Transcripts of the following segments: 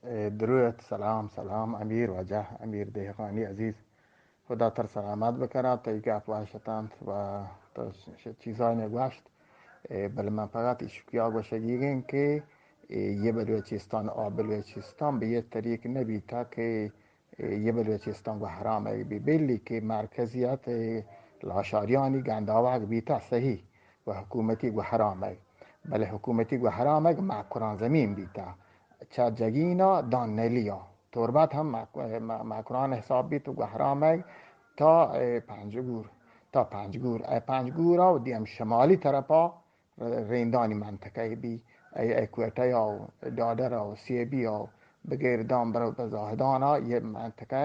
اے، دروت، سلام، سلام، امیر واجہ، امیر دہقانی عزیز، خدا تر سلامت بکنات، تئی گپ وش اتنت و تو ش-، چیزانی گوشت۔ اے، بلے من فقط ایشکیا گوشگیگیں کہ، اے، یہ بلوچستان، آ بلوچستان بہ یہ طریق نبیتا کہ، اے، یہ بلوچستان گوہرام بی، بلی کہ مرکزیت، اے، لاشاریانی گنداوگ بیتا صحیح و حکومتی گوہرام، بلے حکومتی گوہرام مکران زمین بیتا، چہ جگینا دان نلیا۔ تربت ہم مک-، م-، مکران حساب بیت و گوہرام تا، اے، پنجگور، تا پنجگور، اے پنجگورا و دیم شمالی طرفا ریندانی منطقہ بی، اے، اے کوئٹہ یا و ڈاڈر و سیبی یا و بغیر دان برو بہ زاہدانا، یہ منطقہ،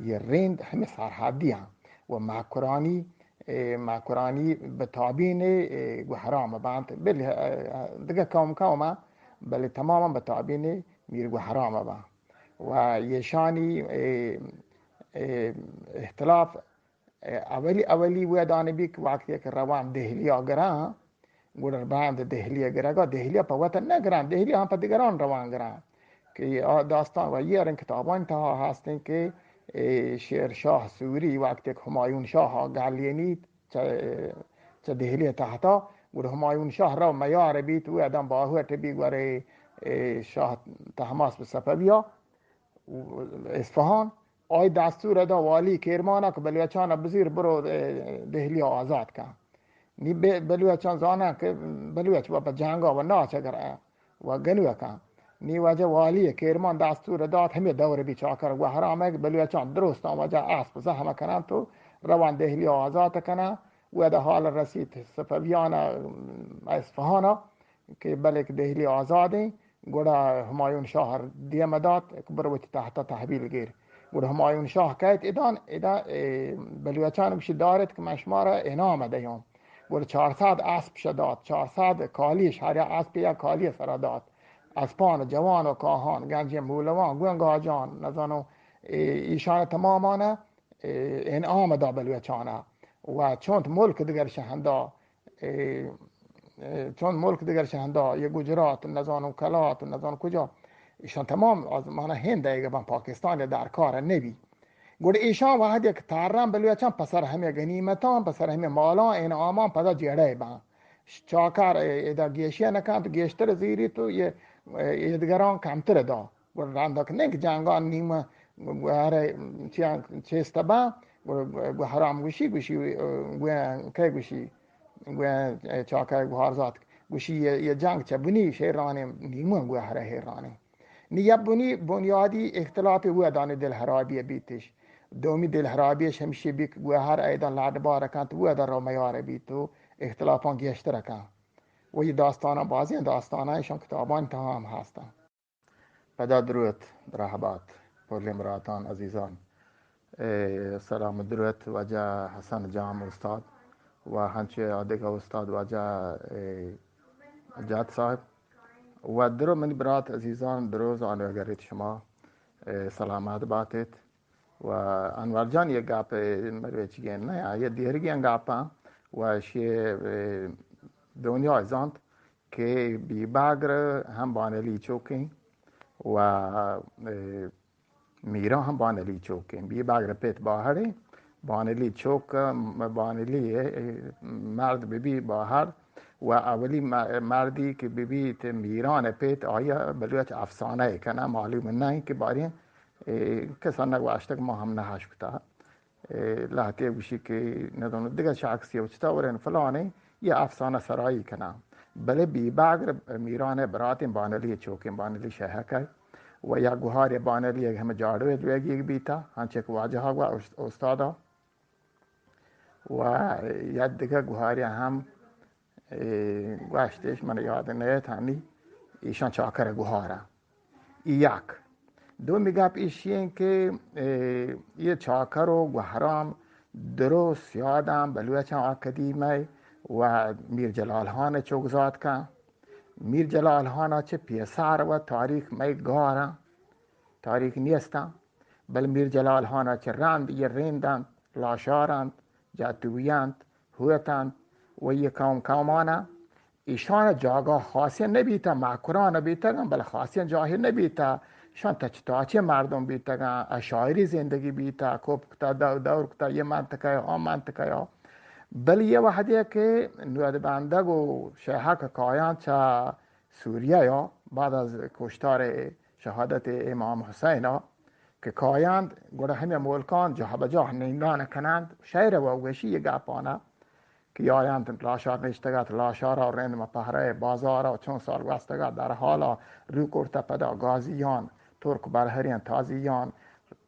یہ ریند ہمیں سرحدی ہیں و مکرانی، اے، مکرانی بہ تابین، اے، گوہرام بانت، بل، اے، دگہ قوم قوم، بلے تماما بہ تابین میر گوہرام بانت و یشانی، اے، اے، اختلاف، اے، اولی، اولی ویدان بی کہ وقتی کہ روان دہلیا گران، گڑا بند دہلیا گرگا، دہلیا پہ وطن نہ گران، دہلیا ہم پہ دگران روان گران۔ کہ آ داستان و یہ رنگ کتابان تہا ہستیں کہ، اے، شیر شاہ سوری وقتی کہ ہمایون شاہ گلینیت چہ، چہ دہلی تحتا، گڑا ہمایون شاہ رو میار بیت و ادم باہوٹ بی گورے، اے، شاہ تہماس بہ صفویا و اصفہان، آئی دستور دا والی کرمانا کہ بلوچانا بزیر برو، اے، دہلی آزاد کن۔ نی بے-، بلوچان زانن کہ بلوچ و پہ جنگا و ناچ اگر و گنوکن۔ نی واجہ والی کرمان دستور دات ہمیں دور بی چاکر گوہرام کہ بلوچان درستان واجہ اسپ زحم کنن تو روان دہلی آزاد کنن۔ و دا حال رسیت صفویان اصفہانا کہ بلک دہلی آزادیں۔ گڑا ہمایون شاہ دیم دات کہ برو وتی تحت تحویل گیر۔ گڑا ہمایون شاہ کیت ادان، ادا، اے، بلوچان گوشی دارت کہ من شمارا انعام دیاں۔ گڑا چار سد اسپ شہ دات، چار سد کالیش، ہر یک اسپ یک کالی سرا دات۔ اسپان، جوان و کاہان، گنجیں مولوان، گونگاجان، نزانو، اے، ایشان تمامان، اے، انعام دا بلوچانا۔ و چونت ملک دگر شہندا، اے، اے، چون ملک دگر شہندا، یہ گجرات، نزانو کلات، نزانو کجا، ایشان تمام آزمانہ ہند ایگا بان پاکستان یا درکار نبی۔ گڑا ایشان وہد یک تران بلوچان پسر ہمیں غنیمتان، پسر ہمیں مالان، انعامان پدا جیڑے بان۔ چاکر، اے، ادا گیشی نکن تو گیشتر زیری تو یہ، اے، ایدگران کمتر دا۔ گڑا رندک نہ کہ جنگان نیم گوہر چیان چیست بان، گڑا گوہرام گوشی، گوشی، گوین کئے گوشی، گوین چاکر گوہار زات، گوشی یہ، یہ جنگ چہ بنی شیرانیں نیمون گوہر ہیرانیں۔ نی یک بنی بنیادی اختلاف و دانی دل حرابی بیتش۔ دومی دل حرابیش ہمشی بی کہ گوہر ایدان لڈ بار کنت و در رو میار بیت و اختلافان گیشتر کن۔ و یہ داستانان بازیں داستانان ایشان کتابان تہا ہم ہستن۔ پدا دروت، درہبات، پلیں براتان، عزیزان۔ اے، سلام دروت واجہ حسن جام استاد و ہنچے آ دگہ استاد واجہ، اے، جات صاحب و درو منی برات عزیزان، درو زانوگر ایت شما، اے، سلامت باتیت۔ و انور جان یہ گپ مروچیگیں نہ، یہ دیرگیں گپاں و شی، اے، دنیا زانت کہ بی بگر ہم بانلی چوکیں و، اے، میران ہم بانلی چوکیں۔ بی بگر پت باہڑیں، بانلی چوک، بانلی، اے، مرد ببی باہڑ و اولی م-، مردی کہ ببی تے میران پت آیا بلوچ افسانہ کنہ، معلوم نہ کہ باریں، اے، کسا نگوشتگ، ما ہم نہ اشکتا۔ اے، لہتے گوشی کہ ندانو دگہ شخصی و چتا ورن فلانے، یہ افسانہ سرائی کناں۔ بلے بی بگر میران براتیں بانلی چوکیں بانلی شہک و یا گوہار بانلی ہمیں جاڑو لوگی بیتا، ہنچک واجہ و است-، استادا و یا دگہ گوہاری ہم اے، گوشتش من یاد نیت ہنی، ایشان چاکر گوہارا۔ ای یک۔ دومی گپ ایشی ہیں کہ، اے، یہ چاکر و گوہرام درو سیادان بلوچان آ قدیمہ و میر جلال ہان چوک زات کن۔ میر جلال ہانا چہ پیسر و تاریخ مئے گاراں، تاریخ نیستاں، بل میر جلال ہانا چہ رند یہ رینداں، لاشار انت، جاتوی انت، ہوت انت و یہ قوم قومانا ایشان جاگہ خاصیں نبیتا، مکران بیتگاں، بل خاصیں جاہے نبیتا۔ شان تچ تاچے مردم بیتگاں، اشاعری زندگی بیتا، کوپ کتا، دو-، دور کتا، یہ منطقہ یا، آ منطقہ یا۔ بل یہ وحدی کہ نود بندگ و شیحک کایان چا سوریہ یا بعد از کشتار شہادت امام حسین ء کہ کایاں گڑا ہمے ملکاں جاہ بہ جاہ نندان کنند، شعر و گوشی یہ گپانا کہ آیاں لاشار نشتگ ات، لاشارا رند ما پہرہ بازارا چون سال گوستگ ات، در حالا رو کرتہ پدا گازیان، ترک برہریان تازیان،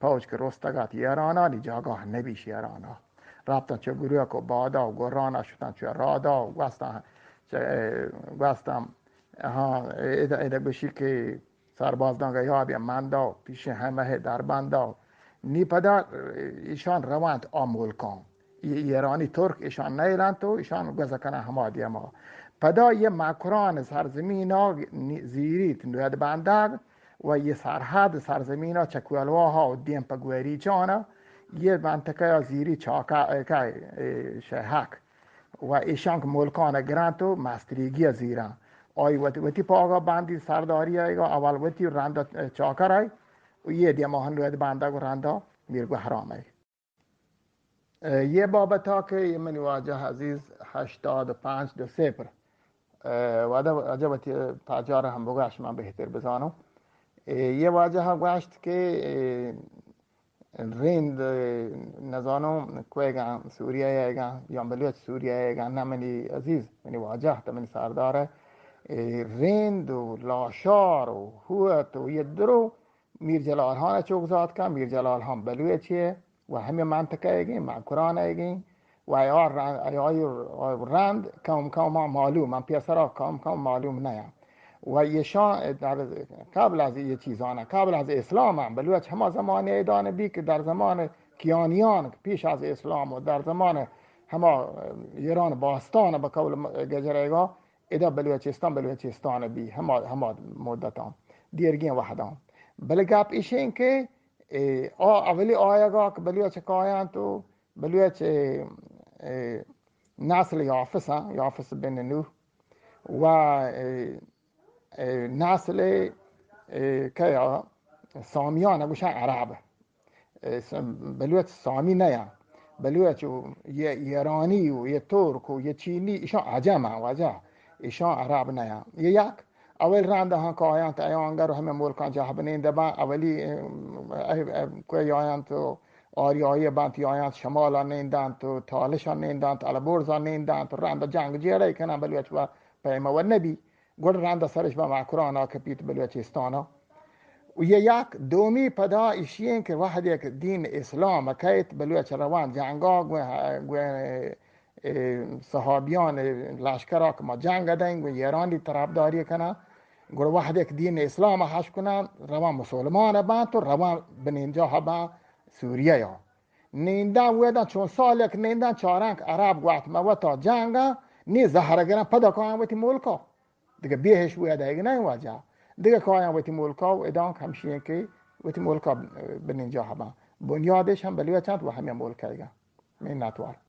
پوج کہ رستگ ات ایرانا، نی جاگاہ نبیش ایرانا۔ رفتن چہ گروک و بادا و گرانا شتن چہ رادا و گوستن، چہ، گوستن، ہاں، ادا، ادا گوشی کہ سربازدان گیابی مندا و پیشی ہمہ دربندا و نی پدا ایشان روانت آ ملکان۔ ای-، ایرانی ترک ایشان نیلنت و ایشان گوزہ کنن ہما دیما۔ پدا یہ مکران سرزمینا نی-، زیریت نود بندگ و یہ سرحد سرزمینا چہ کوئلواہا و دیم پہ گوریچانا یہ منطقہ زیری چاکہ، کہ، اے، شیحک و ایشان کہ ملکان گرنت و مستریگی زیرن۔ آئی وتی، وتی پاگا بندی سرداری ایگا اول وتی رند چاکر ای و یہ دیما ہن رود بندگ و رندا میر گوہرام ای۔ اے، یہ بابتا کہ یہ منی واجہ عزیز ہشتاد و پنچ دو صفر، اے، وعدہ، واجہ وتی پجار ہم بگاش من بہتر بزانوں۔ اے، یہ واجہ گوشت کہ، اے، رند، اے، نزانوں کوئیگاں سوریہ ایگاں یا بلوچ سوریہ ایگاں، نہ منی عزیز، منی واجہ تو منی سردار ہے۔ اے، رند و لاشار و ہوت و یہ درو میر جلال خان چوک زات کن، میر جلال خان بلوچی و ہمے منطقہ ایگیں، مکران ایگیں و آئی رند، آئی رند قوم قوم معلوم، من پیسرا قوم قوم معلوم نیاں۔ و ایشان در قبل از یہ چیزان، قبل از اسلام ہم بلوچ ہما زمانی ایدان بی کہ در زمان کیانیان پیش از اسلام و در زمان ہما ایران باستان بہ قول گجریگا ادا بلوچستان، بلوچستان بی ہما، ہما مدتاں، دیرگیں وہداں۔ بلے گپ ایشیں کہ، اے، آ اولی آیگا کہ بلوچ کایاں تو بلوچ، اے، اے، نسل یافس ہیں، یافس بن نوح و، اے، اے، نسل، اے، کیا سامیان گوشن عرب۔ اے، س-، بلوچ سامی نیاں۔ بلوچ و یہ ایرانی و یہ ترک و یہ چینی، ایشان عجم ہیں واجہ۔ ایشان عرب نیاں۔ یہ یک اول رند ہاں کایاں تو ایانگر و ہمیں ملکاں جاہ بنین دباں۔ اولی، اے، اے، اے، کوئی آیاں تو آریائی بنت، آیاں شمالا نیندنت و تالشا نیندنت، البرزا نیندنت، رند جنگ جیڑے کنن بلوچ و پیمہ و نبی۔ گڑ رند سرش بہ مکرانا کپیت بلوچستانا۔ و یہ یک دومی پدا ایشی ہیں کہ وہدے کہ دین اسلام کیت بلوچ روان جنگا گویں، گویں، اے، صحابیان لشکرا کہ ما جنگ دیں گویں ایرانی طرفداری کنن۔ گڑ وہدے کہ دین اسلام حش کنن روان مسلمان بنت و روان بنینجا بن سوریہ یا۔ نیندن ویدن چون سال یک نیندن چارن کہ عرب گوات ما وتا جنگا نی زہر گرن پدا کایاں وتی ملکا۔ دگہ بیہش ویدہ ایگ نہ واجہ۔ دگہ کایاں وتی ملکا و ادانک ہمشی ہیں کہ وتی ملکا بنین جاہ بان۔ بنیادش ہم بلوچ انت و ہمیں ملک ایگا۔ منتوار۔